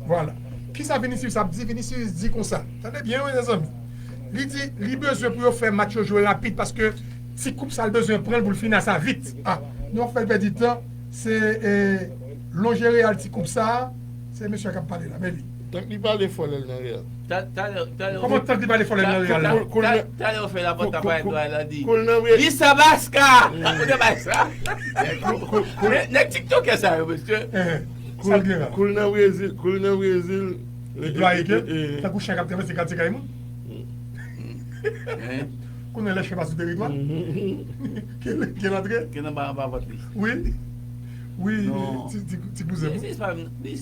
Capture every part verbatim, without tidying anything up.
Vwala. Kisa Vinicius ap di? Vinicius di konsa. Tande byen, wi, mezanmi. Li di, li bezwen pou yo fè match yo jwe rapid paske ti koup sa l bezwen pran l pou l fini a sa vit. Ah, nou ap fè l pèdi tan. Se eh, lonje Real ti koup sa. Se mesye k ap pale la, men li. Tank li pale fò lè l nan Real. Kòman tank li pale fò lè l nan Real la? Talè yo fè lapòt la parèt dwa la di, Visa Basca! Kote bay sa? Nèg TikTokè sa yo, mesye. Kou l nan Brezil, kou l nan Brezil. Li dwa eke, tankou chen k ap travèse katye kay moun. Konnen lè chen pa sou teritwa. Ke l antre. Ke nan ba anba vant li. Wi. Wi, ti kouzen m. Wi,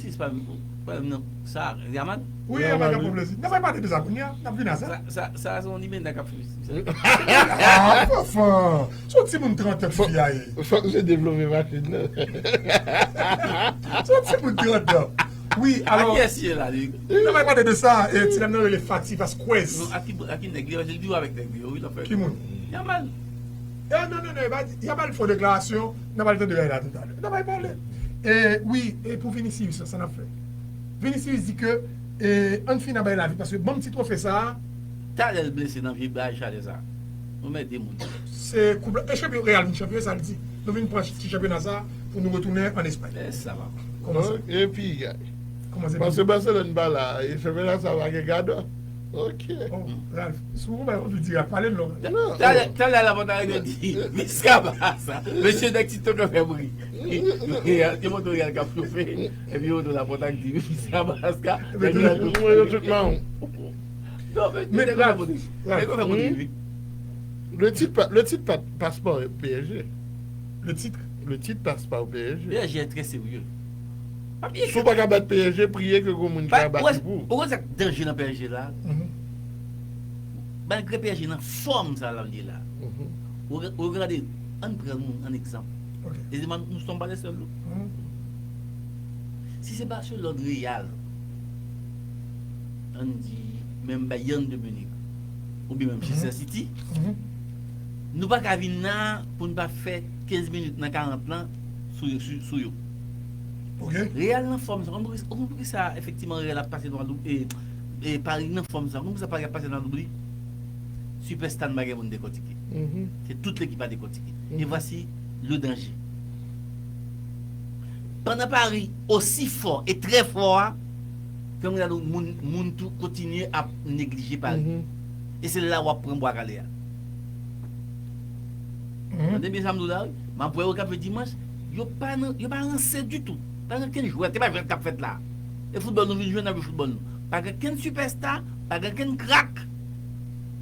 Yamal. Wi, Yamal ka pran plezi. N ap pale de sa kounye a. N ap vin a sa. Sa se yon limena k ap fè. Ah, fanfan. Se yon timoun trant an fi a ye. Fòk se devlope machin nan. Se yon timoun trant an. Wi, alò. Akiyès ye la, li? N ap pale de sa, e ti dam nan rele Fati Vasquez. Non, aki, aki nèg li, li viv avèk nèg li, wi, l ap fè. Ki moun? Yamal. Eh, non, non, non, Yamal fè yon deklarasyon, n ap pale de la toutalè. N ap pale. E wi, e pou Vinicius, sa n ap fè. Vinicius di ke, e, ann fin a bay lavi, paske banm ti twofe sa a. Talè l blese nan vye bagay chalè sa. Nou mèt de moun. Se koup la. E chanpyon Real vin chanpyon, sa l di. Nou vin pran ti chanpyona sa pou nou retounen an Espay. E sa va. Kòman sa? Epi, kòman se? Paske Barcelone pa la, e chanpyona sa pa gen gadò. Ok. Oh, Ralph, si w wè yon videyo a pale l non. Talè, talè la pandan yo di, Miska ba sa. Mesye nèg TikTok yo fè bri. Yo montre Real k ap chofe. Epi yo montre la pandan ki di, Miska ba sa. Mwen yo tout mawon. Non, men nèg yo fè bri. Nèg yo fè bri, wi. Le titre pa, le titre pa, passe par P S G. Le titre? Le titre passe par P S G. P S G est très sérieux. Si w pa ka bat P S G, priye ke gon moun ka bat li pou ou. Ou wè sa k danje nan P S G la? Malgre P S G nan fòm sa l ap ye la. Ou re- ou gade, ann pran nou an egzanp. Eziman, nous sommes pas les seuls, non? Si se Barcelone, Real, ann di, menm Bayern de Munich, oubyen Manchester City, nou pa ka vin la pou n pa fè kenz minit nan karant lan sou, sou, sou yo. Real nan fòm sa. Ou konn poukisa efektivman Real ap pase nan doub, e, e Paris nan fòm sa. Ou konn poukisa Paris ap pase nan doub li? Sipèsta n pa gen pou n dekòtike. Se tout lekip a dekòtike. E vwasi le danje. Pandan Paris osi fò e trè fò a, fè m gade moun, moun tou kontinye ap neglije Paris. E se la w ap pran bwa kale a. Tande byen sa m di w la, wi. M ap wè yo k ap jwe dimanch, yo pa nan, yo pa ranse ditou. Pa gen okenn jwèt, se pa jwèt k ap fèt la. E foutbòl nou vin jwe, n ap jwe foutbòl nou. Pa gen okenn sipèsta, pa gen okenn krak.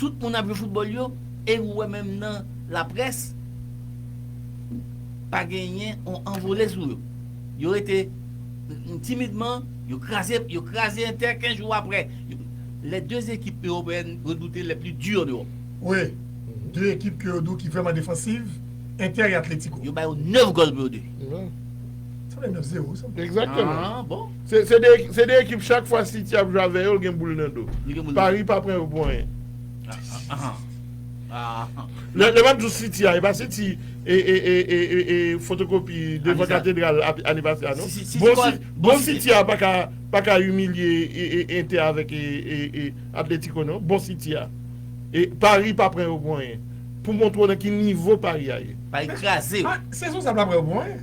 Tout moun ap jwe foutbòl yo, e ou wè menm nan laprès, pa genyen on anvole sou yo. Yo rete, mm, timidman, yo kraze, yo kraze Inter kenz jou apre. Les deux équipes européennes redoutées les plus dures en Europe. Wi. De ekip ke yo di w ki vrèman defansiv, Inter e Atletico. Yo ba yo nèf gòl pou yo de. Sa fè nèf zewo, sa. Egzakteman. Ah, bon. Se, se de, se de ekip, chak fwa City ap jwe avè yo, l gen boul nan do. Li gen boul nan do. Paris pa pran yo pou anyen. Ah, ah, ah, ah. Lè, lè m ap di w City a, e pa City, e, e, e, e, e, e fotokopi devan katedral ane pase a, non. Bon, City a pa ka, pa ka imilye, e, e, Inter avèk, e, e, e, Atletico, non. Bon, City a. E Paris pa pran yo pou anyen. Pou montre w nan ki nivo Paris a ye. Paris kraze yo. Ah, sezon sa ap pran yo pou anyen.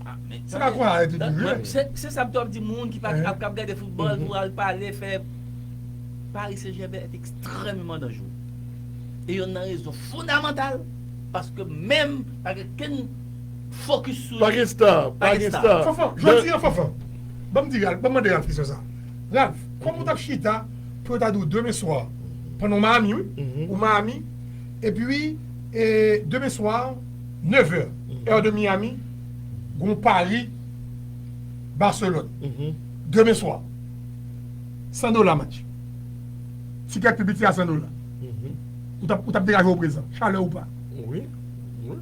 Ah, men, se pa kwa a epi tou, wi. Se, se sa m t ap di moun ki pa, ap, k ap gade foutbòl pou al pale, fè Paris Saint-Germain est extrêmement dangereux. E yonn nan rezon fondamantal, paske menm pa gen kenn fokis sou yo. Pa gen star, pa gen star. Fanfan, jodi a, Fanfan, ban m di Ralph, ban m mande Ralph kesyon sa. Ralph, kòman w t ap chita pou yo ta di w demen swa, pandan w Miami, wi, ou Miami, epi, e, demen swa, nèf è, è de Miami, gon Paris, Barcelone. Demen swa, san dola match. Tikè pi piti a san dola. Ou t ap, ou t ap degaje w prezan, chalè ou pa. Wi, wi.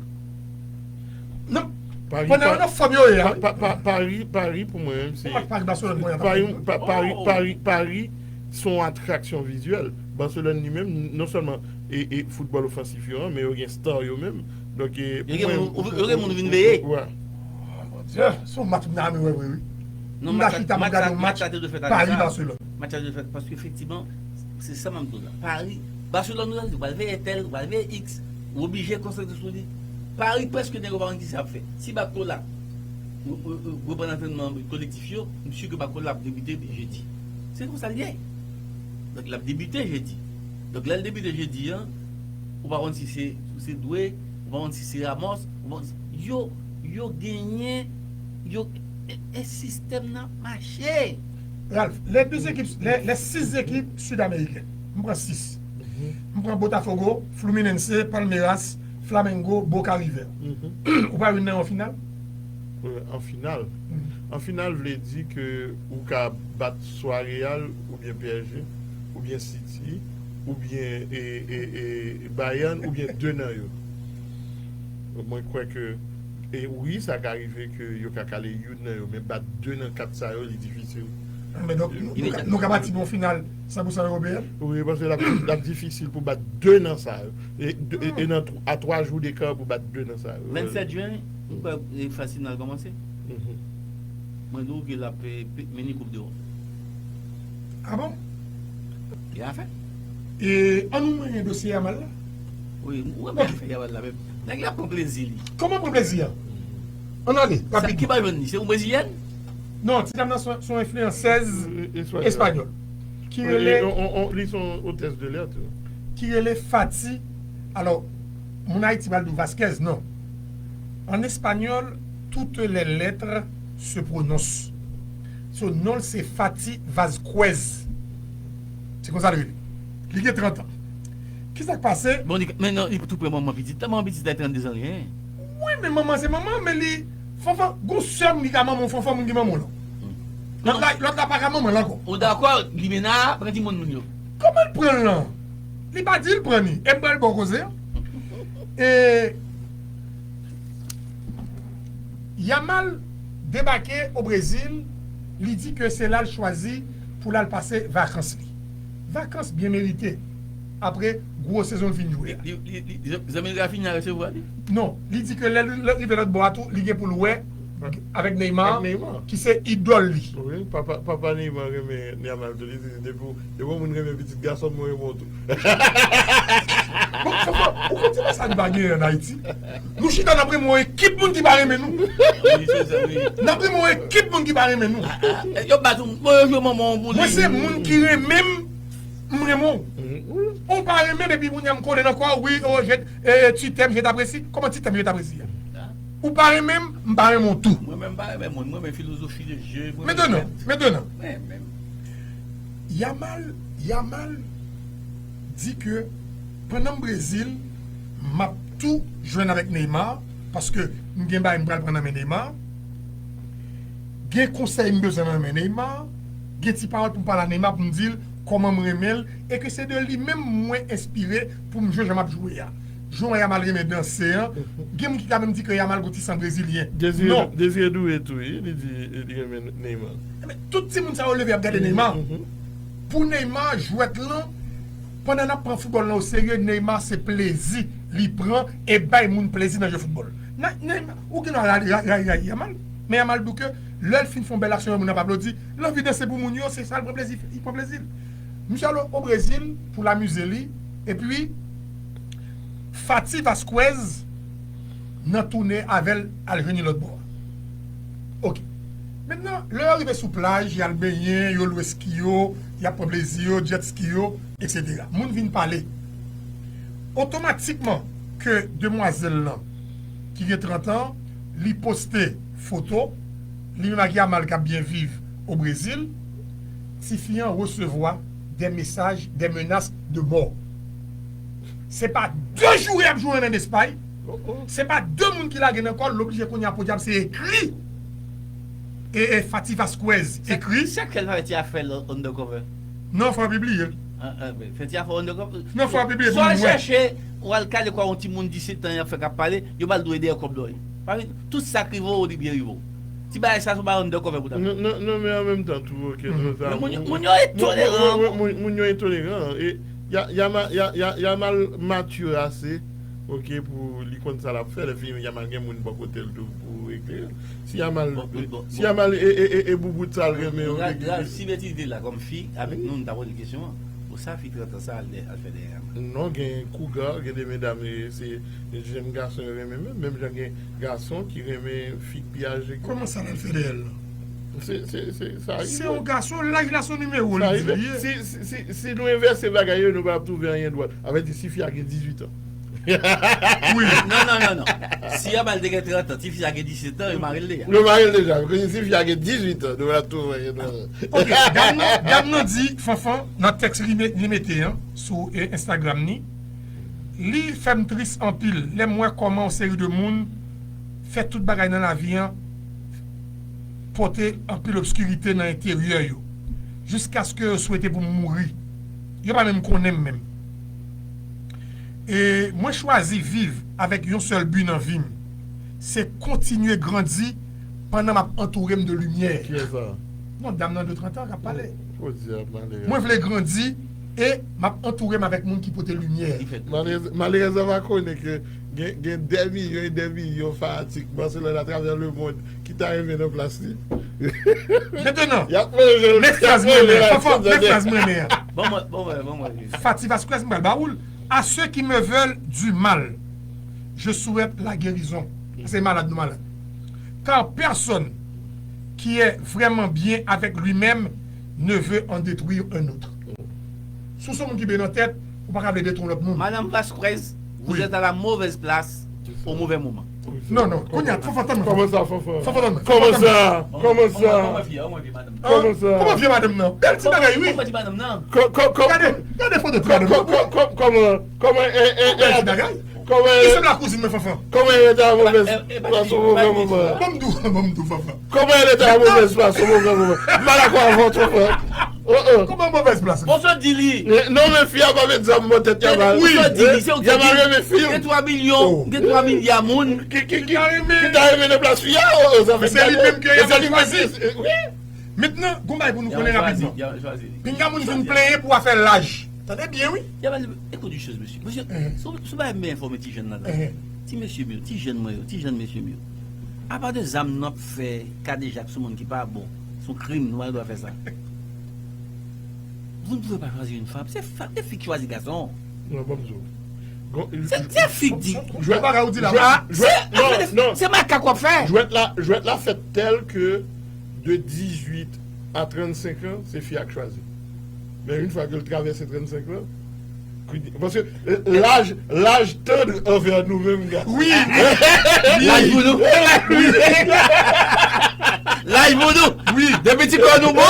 Non, pandan yo nan fòm yo ye a, wi. Paris, Paris pou mwen menm se. Paris, Barcelone, bon, y a pa Paris, Paris, Paris, Paris se yon atraksyon vizyèl. Barcelone li menm, non sèlman e, e foutbòl ofansif yo an, men yo gen star yo menm. Donk, e, yo gen moun, yo gen moun vin veye. Wi. Oh, mon Dieu, se yon match m ta renmen wè vre, wi. Non, m ta chita pou gade yon match Paris-Barcelone. Match la te dwe fèt paske efektivman, se sa m ap di w la. Paris, Barcelone, ou pral veye tèl, ou pral veye X, ou oblije konsantre sou li. Paris, prèske nèg yo pa konn kisa y ap fè. Si Bacola reprann antrènman kolektif yo, m si ke Bacola ap debite jedi. Se konsa l ye. Donk, l ap debite jedi. Donk, lè l debite jedi an, ou pa konn si se, si se Doué, ou pa konn si se Ramos, ou pa konn si, yo, yo genyen, yo, e, e sistèm nan ap mache. Ralph, les deux équipes, les, les six équipes sud-américaines, m pran sis. M pran Botafogo, Fluminense, Palmeiras, Flamengo, Boca River. Ou pa wè nan yon final? An final. An final vle di ke ou ka bat swa Real, oubyen P S G, oubyen City, oubyen e, e, e, Bayern, oubyen de nan yo. Mwen kwè ke, e wi, sa ka rive ke yo ka kale youn nan yo, men bat de nan kat sa yo, li difisil. Men donk, nou, nou ka, nou ka pati pou yon final san pou san ewopeyen? Wi, paske l ap, l ap difisil pou bat de nan sa yo. E, de, e, e nan tw- a twa jou deka pou bat de nan sa yo. Vennsèt jen, m kwè e faz final kòmanse. Mwen di w ke l ap e, pe- mennen koup de wonn. Ah bon? Li a fè. E ann nou manyen dosye Yamal la? Wi, ou renmen afè Yamal la menm. Nèg la pran plezi li. Kòman pran plezi a? Ann ale, rapid. Ki pa jwenn li? Se yon brezilyèn? Non, ti dam nan se yon enfliyansèz espanyòl ki rele. Li se yon otès de lè tou. Ki rele Fati. Alò, moun Ayiti pral di w Vasquez, non. En espagnol, toutes les lettres se prononcent. So, non l se Fati Vazquez. Se konsa l rele. Li gen trant an. Kisa k pase? Bon, li, men non, li tou pre manman pitit la, manman pitit la gen trannde zan, wi. Wi, men manman se manman, men li fanfan, gon sè m ki ka manman w fanfan moun ki manman w lan. Lòt la, lòt la pa ka manman l ankò. Ou dakò, limena a pran timoun moun yo. Kòman l pran l lan? Li pa di l pran ni. E m pral ba w koze an. E Yamal debake o Brezil, li di ke se la l chwazi pou l al pase vakans li. Vakans byen merite apre gwo sezon l fin jwe a. Li, li, li, zanmi l Rafinha resevwa li? Non, li di ke lè l rive lòt bò a tou, li gen pou l wè avèk Neymar, ki se idòl li. Wi, papa, papa Neymar renmen Yamal tou. Li di, depi w, depi yon moun renmen pitit gason m, mwen renmen w tou. Bon, ou konn ti mesaj pa genyen ann Ayiti? Nou chita n ap renmen yon ekip moun ki pa renmen nou. N ap renmen yon ekip moun ki pa renmen nou. Yo bat ou, bon, yo jwe manman w pou li. Mwen se moun ki renmen m, m renmen w. Ou pa renmen m epi kounye a m kole nan kò w, wi, oh, je, eh, tu t'aimes, je t'apprécie. Kòman tu t'aimes, je t'apprécie a? Ou pa renmen m, m pa renmen w tou. Mwen menm m pa renmen moun, mwen renmen filozofi de je, mwen renmen. Mentenan, mentenan. Yamal, Yamal di ke pandan m Brezil, m ap tou jwenn avèk Neymar, paske m gen bagay m pral pran nan men Neymar. Gen konsèy m bezwen nan men Neymar. Gen ti pawòl pou m pale a Neymar pou m di l kòman m renmen l, e ke se de li menm mwen enspire pou m jwe jan m ap jwe a. Jan Yamal renmen danse an, gen moun ki ka menm di ke Yamal gon ti san brezilyen. Non. Désiré Doué tou, wi, li di li renmen Neymar. Ebyen, tout timoun sa yo leve y ap gade Neymar. Pou Neymar, jwèt lan, pandan n ap pran foutbòl lan oserye, Neymar se plezi li pran e bay moun plezi nan jwe foutbòl. Neymar, ou gen dwa rayi, rayi, rayi Yamal, men Yamal di w ke lè l fin fè yon bèl aksyon, moun ap aplodi, l anvi danse pou moun yo, se sa l pran plezi, li pran plezi l. Misye al o Brezil pou l amize li, epi Fati Vazquez nan tounen avè l al jwenn li lòt bò a. Ok. Mentnan, lè yo rive sou plaj, y al benyen, yo lwe ski yo, y ap pran plezi yo, jet ski yo, etsetera. Moun vin pale. Otomatikman ke demwazèl lan, ki gen trant an, li poste foto, li menm ak Yamal k ap byen viv o Brezil, tifi an resevwa des messages, des menaces de mort. Se pa de joure y ap joure an Espay. Se pa de moun ki lage nan kò l, l oblije kounye a podyab se ekri. E, e Fati Vazquez ekri. Sa k fè l pa fè ti afè l undercover? Non, fò w pibliye l. Fè ti afè w undercover. Non, fò w pibliye l pou moun wè. Swa l chèche, w al kale kwa yon timoun diset an y ap fè k ap pale, yo ba l dwe dèyè kòb dòy. Tout sa k rive w, li byen rive w. Ti bagay sa se yon bagay undercover pou ta fè. Non, non, men an menm tan tou, ok, sa. Moun yo entoleran. Moun yo entoleran. E Yamal mature ase, ok, pou li konn sa l ap fè. Lè fini, Yamal gen moun bò kote l tou pou regle. Si Yamal, si Yamal e, e, e, e boubout sa l renmen yo regle. Ralph, si Betty te la kòm fi, avèk nou, nou ta poze l kesyon an. Pou sa fi trant an sa al, al fè dèyè Yamal? Non, gen kouga, gen de medam, e, se jenn gason yo renmen menm, menm jan gen gason ki renmen fi k pi aje ke. Kòman sa l al fè dèyè l lan? Se, se, se, sa rive. Se yon gason, laj la se yon nimewo li di li ye. Si, si, si, si nou envèse bagay yo, nou pa ap twouve anyen dwòl. Avèdi, si fi a gen dizuit an. Wi. Non, non, non, non. Si Yamal te gen trant an, tifi a gen disèt an, yo mare l deja. Yo mare l deja. Paske si fi a gen dizuit an, nou pa ap twouve anyen dwòl. Ok, dam nan, dam nan di, Fanfan, nan tèks li me-, li mete an, sou, e, Instagram ni, li fè m tris anpil lè m wè kòman yon seri de moun fè tout bagay nan lavi an pote anpil obskirite nan enteryè yo, jiskaske yo swete pou m mouri. Yo pa menm konnen m menm. E mwen chwazi viv avèk yon sèl bi nan vi m, se kontinye grandi pandan m ap antoure m de limyè. Kiyès sa? Non, dam nan de trant an k ap pale. Jodi a, malere. Mwen vle grandi e m ap antoure m avèk moun ki pote limyè. Li fè Malere, malerezman, pa konnen ke gen, gen dè milyon e dè milyon fanatik Barcelone atravè lemonn ki ta renmen nan plas li. Mentenan, y ap manje l, men fraz mwen renmen an. Fanfan, men fraz mwen renmen an. Bon, mwen, bon, mwen, bon, mwen. Fati Vasquez, mwen pral ba ou l. À ceux qui me veulent du mal, je souhaite la guérison. Se malad nou malad. Car personne qui est vraiment bien avec lui-même ne veut en détruire un autre. Si w se yon moun ki byen nan tèt, ou pa ka vle detwi yon lòt moun. Madame Vasquez, vous êtes à la mauvaise place au mauvais moment. Non, non, kounye a, Fanfan, tann mwen. Kòman sa, Fanfan? Fanfan, tann mwen. Kòman sa? Kòman sa? Kòman vye madanm nan? Bèl ti bagay, wi. Kòman di madanm nan? Gade, gade foto ti madanm nan. Kòman, kòman, kòman, e, e, bèl ti bagay. Kòman li sanble ak kouzin mwen, Fanfan. Kòman elle est à la mauvaise place au mauvais moment? Ban m di w, ban m di w, Fanfan. Kòman elle est à la mauvaise place au mauvais moment? Mal à quoi avant, Fanfan? Oh, oh. Kòman mauvaise place? Bon, sa di li. Non, men fi a pa met zam nan tèt Yamal. Wi. Sa di li, se ou ki di. Yamal renmen fi. Gen twa milyon, gen twa milya moun. Ki, ki, ki, ki ta renmen nan plas fi a? Oh, oh, sa fè. Se li menm ke Yamal chwazi. Wi. Mentnan, gon bagay pou nou konnen rapidman. Pinga moun vin plenyen pou afè laj. Tande byen, wi. Yamal, écoute une chose, monsieur. Monsieur, si w, si w pa byen enfòme ti jèn nan, ti mesye m yo, ti jèn mwen yo, ti jèn mesye m yo. Apa de zam nou ap fè kadejak sou moun ki pa bon, se yon krim, nou pa gen dwa fè sa. Vous ne pouvez pas choisir une femme. Se fi, se fi ki chwazi gason. Non, ban m di w. Se, se fi ki di. Jwèt, bagay ou di la. Se, se makak w ap fè. Jwèt la, jwèt la fèt tèl ke de dizuit a trannsenk an, se fi a k chwazi. Men yon fwa ke l travèse trannsenk lan, paske, euh, laj, laj tann anvè nou menm gason. Wi, wi. Laj voudou. Laj voudou. Wi. Depi ti kò nou bon,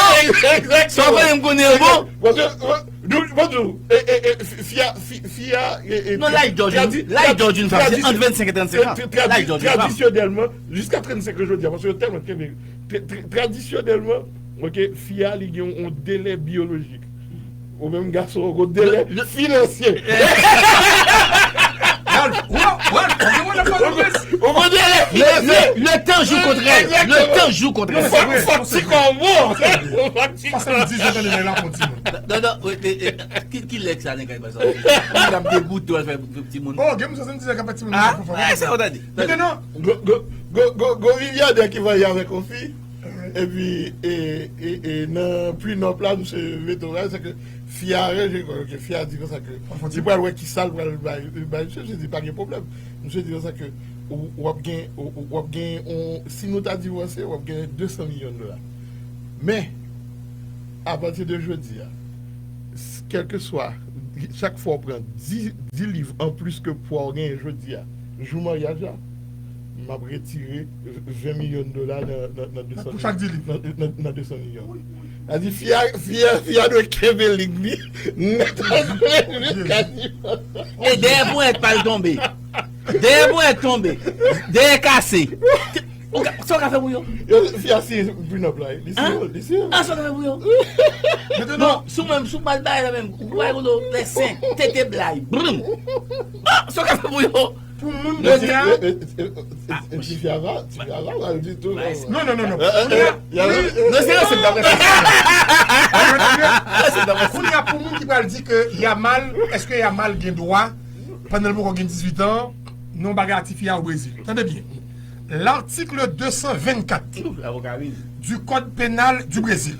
sa w konnen m konnen yo bon. Paske, euh, nou, bon, nou, e, e, e, fi a, fi, fi a, e, e, non, laj dòj, laj dòj yon fanm, se ant vennsenk e trannsenk an. Laj dòj yon fanm. Tradisyonèlman, jiska trannsenk an jodi a, paske yo tèlman kenbe. Tradisyonèlman, ok, fi a, li gen yon delè biyolojik. Ou menm gason, ou gen delè finansye. Ou gen delè finansye. Le temps joue contre elle. Le temps joue contre elle. Fòk ti kò w bon. Fòk ti kò w bon. Swasanndizwit ane la pou ti moun. Non, non, ki lè sa nèg la pase? Ou menm degoute w al fè ti moun. Oh, gen moun swasanndizwit ane k ap fè ti moun. Ah, sa w tande. Tande non. Go, go, go, go, go milyadè ki marye avèk yon fi. Epi, e, e, e, nan pli nòp la, misye mete yon bagay, se ke fi a ranje kò l, ke fi a di konsa ke li pral wè ki sa l pral bay, bay misye, misye di pa gen pwoblèm. Misye di konsa ke w, w ap gen, w, w ap gen, on, si nou ta divòse, w ap gen de san milyon dola. Men, apati de jodi a, kèlkeswa, chak fwa w pran dis, dis liv anplis ke pwa w genyen jodi a, jou maryaj la, m ap retire ven milyon dola nan, nan, nan de san, pou chak dis liv, nan, nan, nan de san milyon. Sa di, fi a, fi a, fi a dwe kenbe lig li nèt al kole jiska dimanch. E dèyè ponyèt pa l tonbe. Dèyè ponyèt tonbe. Dèyè kase. Ou ka, sa w ka fè pou yo? Yo, fi a siyen prenup la, li siyen, li siyen. Ah, sa w ka fè pou yo? Bon, sou menm, sou mal bagay la menm, ou pa konnen lè sen, tete blay, brum. Ah, sa w ka fè pou yo? Pou moun kounye a. Ti fi a va, ti fi a va, va di tou. Non, non, non, non. Non, se yo, se pa kounye a, pou moun ki pral di ke Yamal, èske Yamal gen dwa, pandan l poko gen dizuit an, nan yon bagay ak ti fi a o Brezil? Tande byen. L'article deux cent vingt-quatre Ouh, avoka vin. du Code pénal du Brésil,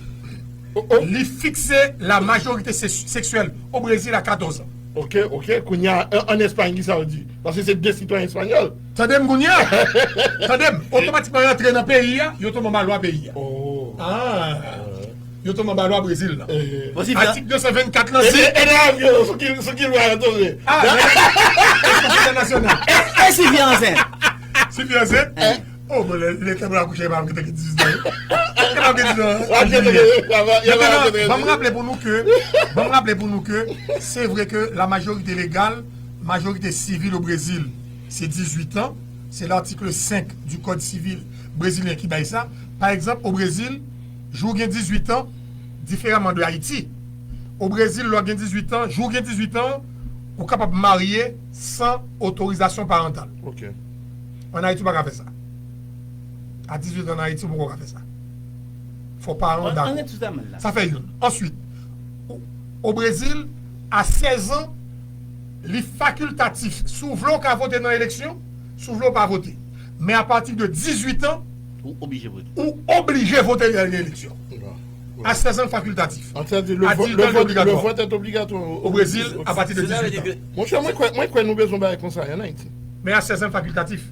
Oh, oh. Li fikse la majorité sé- sexuelle au Brésil à quatorze ans. Ok, ok. Kounye a, an, an Espay, ki sa w di? Paske se de sitwayen espanyòl. Tande m kounye a. Tande m. Otomatikman, yo antre nan peyi a, yo tonbe anba lwa peyi a. Oh. Ah. Yo tonbe anba lwa Brezil la. Eh. Bon, si fè. Atik deux cent vingt-quatre lan, E se. e nan avyon, sou ki, sou ki lwa yo tonbe? Ah, nan. Entènasyonal. E si fi ansent? Si fi ansent? Oh, bon, lè lè fè pou l akouche, e pa vre, te gen dizuit an. E pa vre, dizuit an. Wap jete, wap jete. Ban m raple pou nou ke, ban m raple pou nou ke, se vre ke la majorité légale, majorité civile au Brésil, se dizuit an. Se l'article cinq du Code civil brésilien ki bay sa. Pa egzanp, o Brezil, jou w gen dizuit an, diferaman de Ayiti, o Brezil, lè w gen dizuit an, jou w gen dizuit an, ou kapab marye san otorizasyon parantal. Ok. An Ayiti, ou pa ka fè sa. A dizuit an an Ayiti, ou poko ka fè sa. Fò paran w An dakò. An ret sou sa menm la. Sa fè youn. Answit, o, o Brezil, a sèz an, li fakiltatif. Si w vle, w ka vote nan eleksyon, si w vle, w pa vote. Men apati de dizuit an, Ou oblije vote. ou oblije vote nan eleksyon. A sèz an, l fakiltatif. An sa di, le, A vo- dizuit le an, li vote, obligatwa. Le vote est obligatoire. O Brezil, apati de Se sa vle dizuit di an. ke Monchè, mwen kwè, mwen kwè nou bezwen bay konsa an Ayiti. Men a sèz an, l fakiltatif.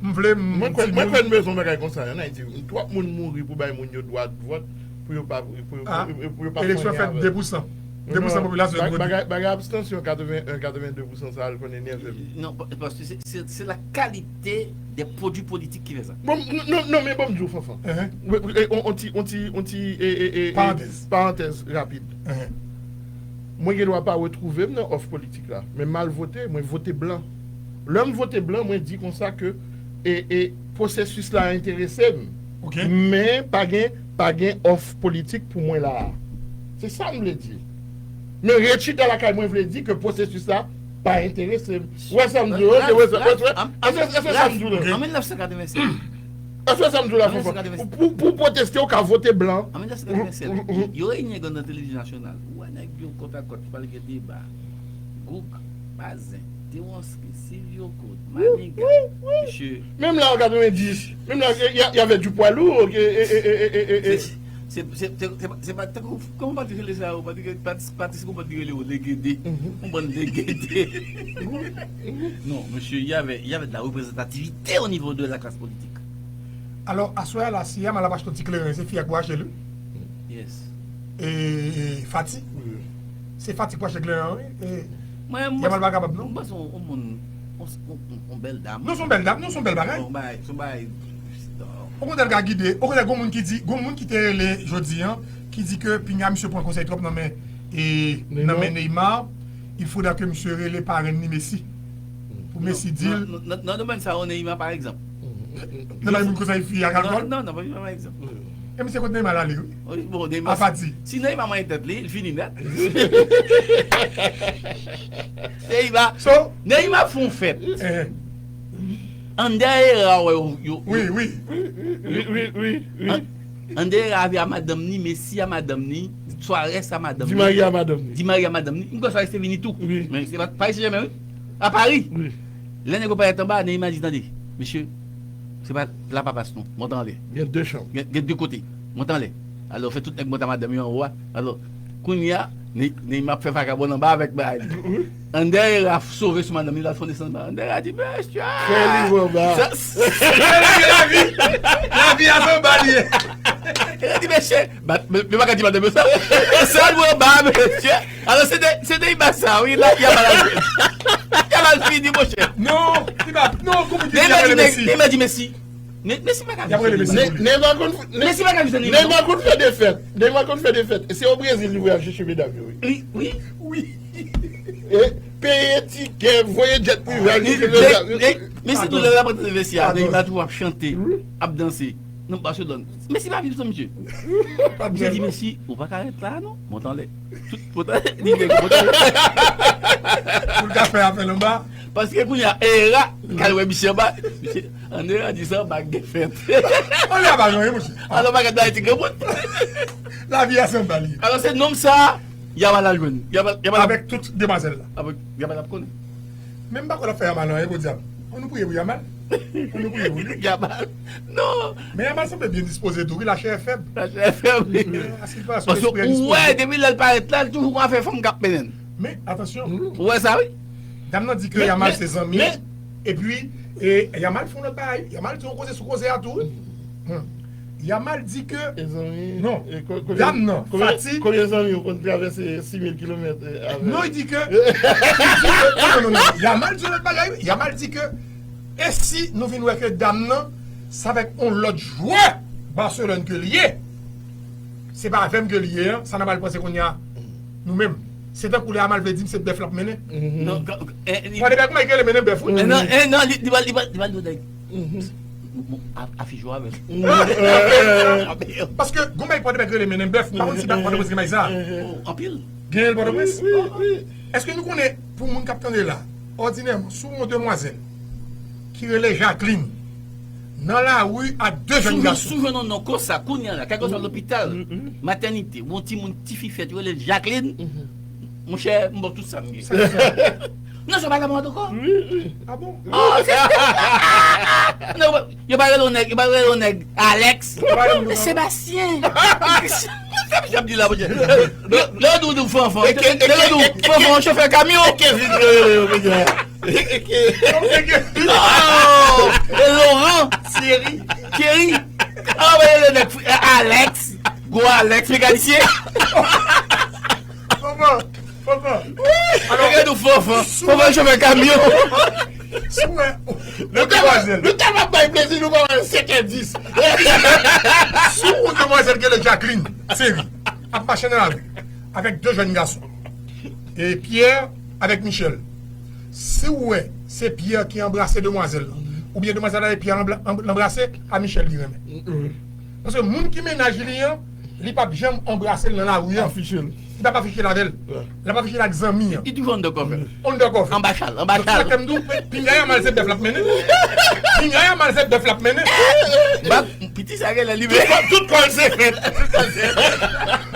M vle m Mwen kwè, di mwen moun- kwè nou bezwen bay konsa an Ayiti. Twòp moun mouri pou bay moun yo dwa vot pou yo pa, pou, Ah, pou, pou yo pa eleksyon fwenye fèt avè l. de pou san. De pou san Non, popilasyon ba- voti. Bagay, bagay abstansyon katreven en, katreven de pou san sa al konnen nève m. Non, pa- paske se- se se la kalite de pwodui politik ki fè sa. Bon, non, non, non, men bon, m di w, Fanfan. Hein? Wi, wi, e, on, on ti, on ti, on ti, e, e, e, Parantèz. Parantèz rapid. Hein. Mwen gen dwa pa retwouve m nan òf politik la, men m al vote, mwen vote blan. Lè m vote blan, mwen di konsa ke e, e pwosesis la enterese m. Ok. Men pa gen, pa gen òf politik pou mwen la a. Se sa m vle di. Men ret chita lakay mwen vle di ke pwosesis la pa enterese m. Ou wè sa m di w, ok, wè sa, wè sa, wè sa, wè sa, wè sa m di w la. An mil nèf san katrevennsèt. Èske sa m di w la, An mil nèf san Fanfan? katrevennsèt. Pou, pou, pou pwoteste, ou ka vote blan. An mil nèf san katrevennsèt, yo reyini nan televizyon nasyonal. Ou wè nèg yo kòt a kòt, pral gen deba. Goug, Bazin, Tewonski, Silvyo Kout, Maniga, mesye. Menm la, an katrevenndis, menm la, y, y, y avait du poids lourd, e, e, e, e, e, e, e. Se, se, se, se, se pa tankou, kòman Patris rele sa yo? Patris, Patris, Patris, kòman Patris rele yo? Legede. Yon bann legede. Non, mesye, y avait, y avait de la représentativité au niveau de la classe politique. Alò, aswè a la, si Yamal ap achte yon ti kleren, se fi a k pou achte l, wi. Yes. E Fati. Se Fati k pou achte kleren an, wi. E Mwen, Yamal pa kapab, non? Mwen, se yon moun, yon, yon, yon, yon bèl dam. Non, se yon bèl dam, non, se yon bèl bagay. Yon bagay, se yon bagay. Okontrè, l ka gide. Okontrè, gon moun ki di, gon moun ki te rele jodi an, ki di ke pinga misye pran konsèy twòp nan men, e, nan men Neymar. Il faudra ke misye rele parenn li Messi. Pou Messi di l. Nan, nan, nan domèn sa yo, Neymar, pa egzanp. Nan bay moun konsèy fi ak alkòl. Non, non, non, pa egzanp. E misye kot Neymar ale, wi. Wi, bon, Neymar, A Fati. Si Neymar manyen tèt li, li fini nèt. Neymar, So, Neymar fè yon fèt. eh, Ander Herrera wè yo, yo, wi, wi. Wi, wi, wi, wi. An- Ander Herrera a madanm ni, Messi a madanm ni, Suarez a madanm Di ni. Maria madanm li. Di Maria madanm ni. M kwè Suarez te vini tou. Wi. Men se pa Paris Saint-Germain, wi. A Paris. Wi. Lè nèg yo parèt anba, Neymar di, tande, mesye, se pa la pa pas non. Monte anlè. Gen de chanm. Gen, gen de kote. Monte anlè. Alò, fè tout nèg monte a madanm yo anwo a. Alò, kounye a, Ne- Neymar ap fè vakabon anba avèk bagay li. Ander Herrera sove sou madanm li, l al fon desann ba. Ander Herrera di, mesye! Fè li anba. Sa- sa- Lavi, lavi a se anba li ye. Li di, mesye, bat- men men pa ka di madanm yo sa. Desann mwen anba, mesye. Alò, se de, se de Neymar sa, wi, lavi a mal al fini. Lavi a mal fini, monchè. Non, li pa, non, kòman ki Neymar di, Messi? Neymar di Messi. Ne- Messi pa ka Y ap rele viv Messi. sou Ne- Neymar konn Messi pa ka viv sou Neymar. Neymar konn fè defèt. Neymar konn fè defèt. E se o Brezil li voye al chèche medam yo, wi. Wi, wi. E peye tikè, voye jet prive al Li- chèche li- medam yo. li- Messi tou lè l ap antre nan vestiè, Pardon. Neymar tou ap chante, ap danse. Nan Barcelone. Messi pa viv san misye. Pa Misye di, byen. Messi, ou pa ka ret la non. Monte anlè. Tout, monte anlè. Li nèg, monte anlè. Pou l ka fè apèl anba. Paske kounye a, Herrera, kal wè misye anba. Misye, Ander Herrera di sa, anba gen fèt. Anba pa gen anyen, monchè. Alò, pa gade Ayiti, granmoun. Lavi a se anba li ye. Alò, se nonm sa, Yamal al jwenn. Yamal, Yamal ap- Avèk tout demwazèl la. Avèk, Yamal ap konnen. Men m pa kwè l ap fè Yamal anyen, podyab. An nou priye pou Yamal. Pou nou priye pou li. Yamal. Non. Men Yamal sanble byen dispoze tou, wi, lachè fèb. Lachè fèb, wi. Paske ou wè, depi lè l parèt la, l toujou gon afè fanm k ap mennen l. Men, atansyon. Ou wè sa, wi. Dam nan di ke Yamal se zanmi. Epi, e, Yamal fè yon lòt bagay. Yamal di yon koze sou koze a tou, wi. Yamal di ke non, dam nan, Fati. Konbyen zanmi ou konn travèse sis mil kilomèt avè? Non, li di ke, non, non, non, non. Yamal di yon lòt bagay, wi. Yamal di ke e si nou vin wè ke dam nan se avèk yon lòt jwè Barcelone ke li ye, se pa avè m ke li ye, sa n ap al panse kounye a nou menm. Se tankou lè Yamal vle di m se bèf l ap mennen. Non, Pòdepè, kòman li rele mennen bèf, wi. Non, non, li pral, li pral, li pral di w nèg. Afich ou avè l. Paske gon bagay Pòdepè k rele mennen bèf, m pa konn si Pòdepè gen bagay sa. Anpil. Genyen l Pòtoprens? Èske nou konnen, pou moun k ap tande la, òdinèman, si w wè yon demwazèl ki rele Jacqueline nan lari ak de jèn gason, si w jwenn yon non konsa kounye a la, kèlkeswa lopital, matènite, yon timoun, tifi fèt, yo rele l Jacqueline, monchè, m ba w tout sa m gen. Non, se pa la mòd ankò. Ah bon? Non, yo pa rele yon nèg, yo pa rele yon nèg Alex. Sebastien. Sa misye ap di la, monchè? Lè yo di w Fanfan, lè yo di w Fanfan, chofè kamyon. Kevin yo rele yo, monchè. Non! E Laurent. Thierry. Thierry. Ah, men le nèg, Alex. Gwo Alex, mekanisyen. Fanfan, Fanfan. Alò, yo di w Fanfan. Fanfan, chofè kamyon. Si w wè yon demwazèl, nou tèlman bay plezi, nou pa wè senkè dis. Si w wè yon demwazèl ki rele Jacqueline, seri, ap mache nan lari avèk de jèn gason, e Pierre avèk Michel. Si w wè se Pierre ki anbrase demwazèl lan, oubyen demwazèl la e Pierre anbra-, anb-, anbrase, a Michel li renmen. Paske moun ki mennaj li an, li p ap janm anbrase l nan lari an. Afiche l. Li p ap afiche l avè l. L ap afiche l ak zanmi an. Li toujou undercover. Undercover. Anba chal, anba chal. Donk, sa fè m di w, pinga Yamal se bèf l ap mennen. Pinga Yamal se bèf l ap mennen. Ba, piti sa genlè li menm. Tout kò l se fèt. Tout kò l se fèt.